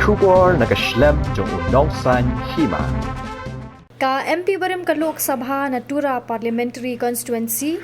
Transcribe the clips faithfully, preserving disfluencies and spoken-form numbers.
Khubor na ka shlem jong u Nongsaiñ Hima. Ka M P barim ka Lok Sabha na Tura Parliamentary Constituency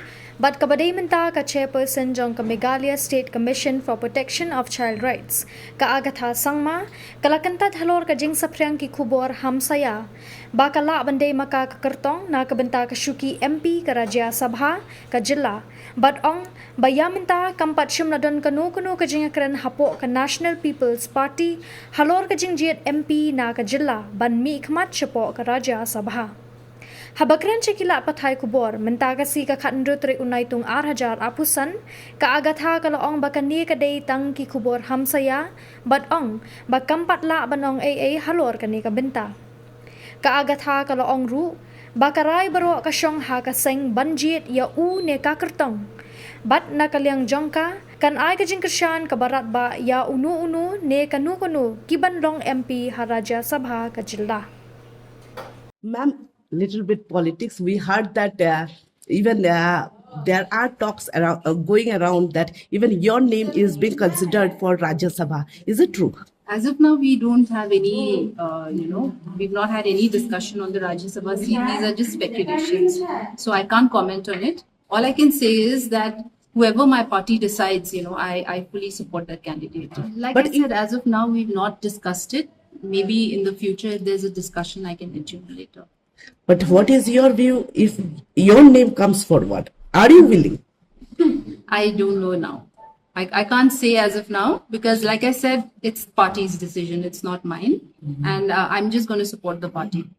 bad kaba dei mynta ka chairperson jong ka Meghalaya State Commission for Protection of Child Rights, ka Agatha Sangma, ka la kyntait halor ka jingsaphriang ki khubor hamsaïa ba ka lah ban dei ma ka ka kyrtong na ka bynta ka shuki M P ka Rajya Sabha ka jylla, bad ong ba ïa mynta kam pat shym la don kano kano ka jingïakren hapoh ka National People's Party halor ka jingjied M P na ka jylla ban mihkhmat shapoh ka Rajya Sabha. Haba kren sha ki lad pathai khubor mynta ka sngi ka khathynriew tarik u Naitung ar hajar arphew san, ka Agatha ka la ong ba kane ka dei tang ki khubor hamsaïa bad ong ba kam pat lah ban ong ei ei halor kane ka bynta. Ka Agatha ka la ong ruh ba ka rai baroh ka shong ha ka seng ban jied ïa u ne ka kyrtong. Bad na ka liang jong ka, kan ai ka jingkyrshan kaba radbah ïa uno uno ne kano kano ki ban long M P ha Rajya Sabha ka jylla. Ma'am, little bit politics. We heard that uh, even uh, there are talks around, uh, going around that even your name is being considered for Rajya Sabha. Is it true? As of now, we don't have any, uh, you know, we've not had any discussion on the Rajya Sabha seat. These are just speculations. So I can't comment on it. All I can say is that whoever my party decides, you know, I, I fully support that candidate. Like But I said, as of now, we've not discussed it. Maybe in the future, if there's a discussion, I can let you know later. But what is your view if your name comes forward? Are you willing? I don't know now. I, I can't say as of now because, like I said, it's party's decision. It's not mine. And uh, I'm just going to support the party.